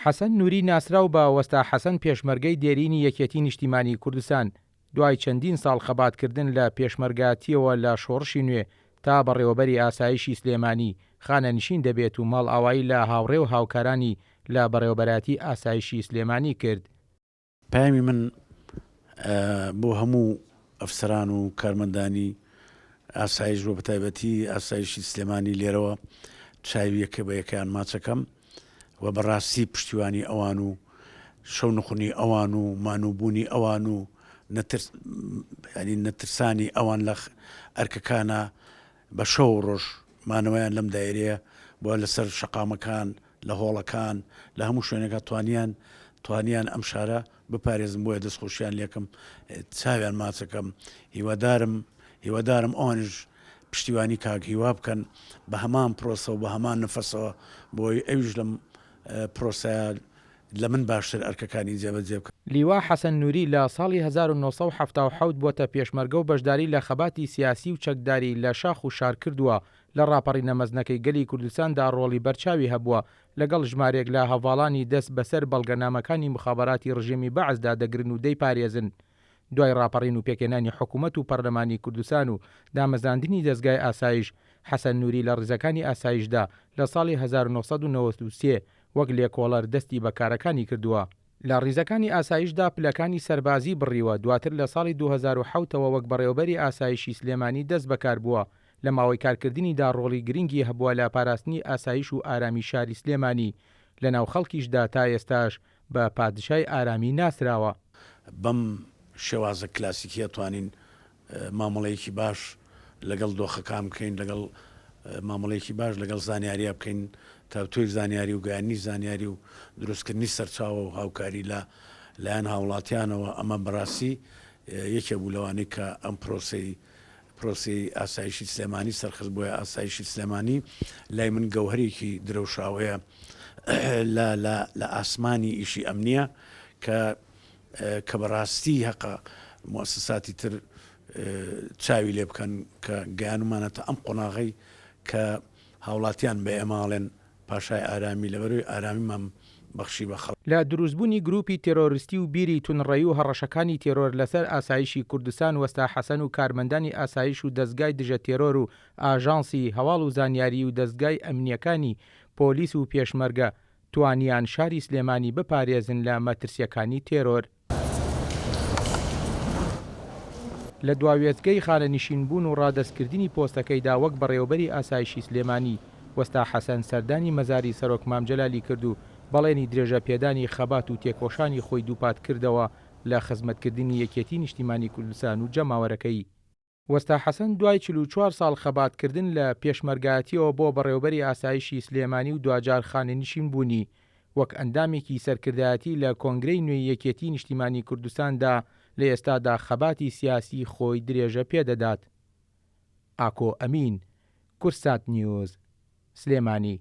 حەسەن نوری ناسراو بە وەستا حەسەن پێشمەرگەی دێرینی یەکێتی نیشتیمانی کوردستان، دوای چەندین ساڵ خەباتکردن لە پێشمەرگاتیەوە لە شۆڕشی نوێ تا بەڕێوەبەری ئاسایشی سلێمانی خانەنشین دەبێت و ماڵئاوایی لە هاوڕێ و هاوکارانی لە بەڕێوەبەرایەتی ئاسایشی سلێمانی کرد. پەیامی من بۆ هەموو ئەفسەران و کارمەندانی ئاسایش و بەتایبەتی ئاسایشی سلێمانی لێرەوە چاوی یەکە بە یەکەیان ماچەکەم و بەڕاستی پشتیوانی ئەوان و شەونخونی ئەوان و مانووبوونی ئەوان و ینی نەترسانی ئەوان لە ئەرکەکانە بە شەو و ڕۆژ مانەوەیان لەم دایرەیە بۆ لەسەر شەقامەکان لە هۆڵەکان لە هەموو شوێنەکە توانیان توانیان ئەم شارە بپارێزم بۆیە دەستخۆشیان لێکم چاویان ماچەکەم هیوادارم هیوادارم ئەوانیش پشتیوانی کاک هیوا بکەن بە هەمان پرۆسە و بە هەمان نەفەسەوە بۆی ئەویش لەم پرۆسەیە لە من باشتر ئەرکەکانی جێبەجێ بکات. لیوا حەسەن نوری لە ساڵی 1977 بۆتە پێشمەرگە و بەشداری لە خەباتی سیاسی و چەکداری لە شاخ و شار کردووە، لە ڕاپەڕینە مەزنەکەی گەلی کوردستاندا ڕۆڵی بەرچاوی هەبووە، لەگەڵ ژمارێک لە هەڤاڵانی دەست بەسەر بەڵگەنامەکانی موخابەراتی ڕژێمی بەعسدا دەگرن و دەیپارێزن. دوای ڕاپەڕین و پێکهێنانی حکوومەت و پەرلەمانی کوردستان و دامەزراندنی دەزگای ئاسایش، حەسەن نوری لە ڕیزەکانی ئاسایشدا لە ساڵی 1993 وەک لێکۆڵەر دەستی بە کارەکانی کردووە. لە ڕیزەکانی ئاسایشدا پلەکانی سەربازی بڕیوە، دواتر لە ساڵی 2007 ەوە وەک بەڕێوەبەری ئاسایشی سلێمانی دەست بەکار بووە، لە ماوەی کارکردنیدا ڕۆڵی گرنگی هەبووە لە پاراستنی ئاسایش و ئارامی شاری سلێمانی، لەناو خەڵکیشدا تا ئێستاش بە پادشای ئارامی ناسراوە. بەم شێوازە کلاسیکیە توانین مامەڵەیەکی باش لەگەڵ دۆخەکان بکەین، لەگەڵ مامەڵەیەکی باش لەگەڵ زانیارییا بکەین، تاوتوێی زانیاری و گەیاندنی زانیاری و دروستکردنی سەرچاوە و هاوکاری لە لایەن هاوڵاتیانەوە، ئەمە بەڕاستی یەکێک بوو لەوانەی کە ئەم پرۆسەی پرۆسەی ئاسایشی سلێمانی سەرخست، بۆیە ئاسایشی سلێمانی لای من گەوهەرێکی درەوشاوەیە لە لە لە ئاسمانی ئیشی ئەمنییە کە کە بەڕاستی هەقە موئەسەساتی تر چاوی لێ بکەن کە گەیانومانەتە ئەم قۆناغەی کە هاوڵاتیان بە ئێمە ئەڵێن پاشای ئارامی لەبەرئەوەی ئارامیمان بەخشی بە خەڵک. لە دروستبوونی گروپی تێرۆرستی و بیری توندڕەوی و هەڕەشەکانی تێرۆر لەسەر ئاسایشی کوردستان وەستا حەسەن و کارمەندانی ئاسایش و دەزگای دژە تێرۆر و ئاژانسی هەواڵ و زانیاریی و دەزگای ئەمنییەکانی پۆلیس و پێشمەرگە توانیان شاری سلێمانی بپارێزن لە مەترسییەکانی تێرۆر. لە دوا وێستگەی خانەنشینبوون و ڕادەستکردنی پۆستەکەیدا وەک بەڕێوەبەری ئاسایشی سلێمانی، وەستا حەسەن سەردانی مەزاری سەرۆک مام جەلالی کرد و بەڵێنی درێژە پێدانی خەبات و تێکۆشانی خۆی دووپاتکردەوە لە خزمەتکردنی یەکێتی نیشتیمانی کوردستان و جەماوەرەکەی. وەستا حەسەن دوای 44 ساڵ خەباتکردن لە پێشمەرگایەتیەوە بۆ بەڕێوەبەری ئاسایشی سلێمانی و دواجار خانەنشین بوونی وەک ئەندامێکی سەرکردایەتی لە کۆنگرەی نوێی یەکێتی نیشتیمانی کوردستاندا لە ئێستادا خەباتی سیاسی خۆی درێژە پێدەدات. ئاکۆ ئەمین، کوردسات نیوز، سلێمانی.